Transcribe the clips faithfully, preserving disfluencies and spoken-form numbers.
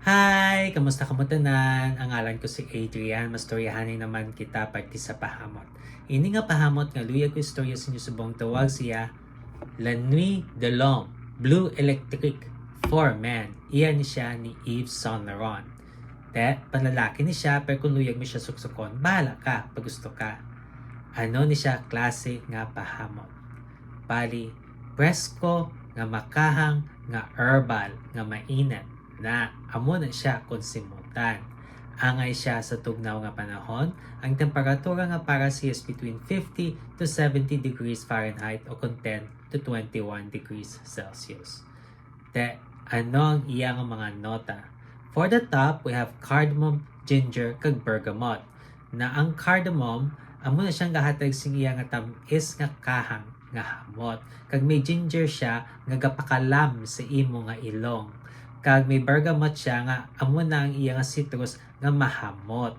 Hi! Kamusta kamo tanan? Ang ngalan ko si Adrian. Mastoryahanay naman kita parte sa pahamot. Ini nga pahamot nga luyag ko istorya sa inyo subong tawag siya La Nuit de l'Homme, Blue Electric, for Men. Iya ni siya ni Yves Saint Laurent. Te, panlalaki ni siya, pero kung luyag mo siya suksukon, bahala ka pag gusto ka. Ano ni siya klase nga pahamot? Bali, presko nga makahang nga herbal nga mainit na amo na siya kung simutan. Angay siya sa tugnaw nga panahon, ang temperatura nga para siya is between fifty to seventy degrees Fahrenheit o kon ten to twenty-one degrees Celsius. Te, ano ang iya nga mga nota? For the top, we have cardamom, ginger, kag bergamot. Na ang cardamom, amo na siyang gahatag sing iya nga tam-is nga kahang nga hamot. Kag may ginger siya nga gapakalam sa imo nga ilong. Kag may bergamot siya nga amo na ang iya nga citrus nga mahamot.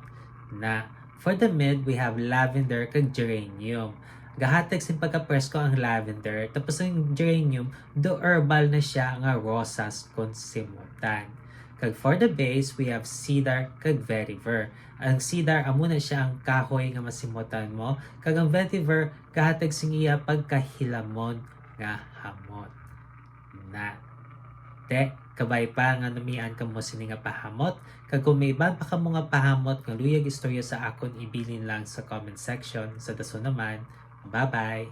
Na for the mid, we have lavender kag geranium. Gahatag sing pagkapresko ang lavender, tapos ang geranium, do herbal na siya nga rosas kon simutan. Kag for the base, we have cedar kag vetiver. Ang cedar, amo na siya ang kahoy nga masimutan mo, kag ang vetiver gahatag sing iya pagkahilamon nga hamot. Na. Te, kabay pa nga namian kamo sini nga pahamot, kag kung may iban pa kamo nga pahamot nga luyag istorya sa akon, ibilin lang sa comment section. Sa dason naman, bye-bye!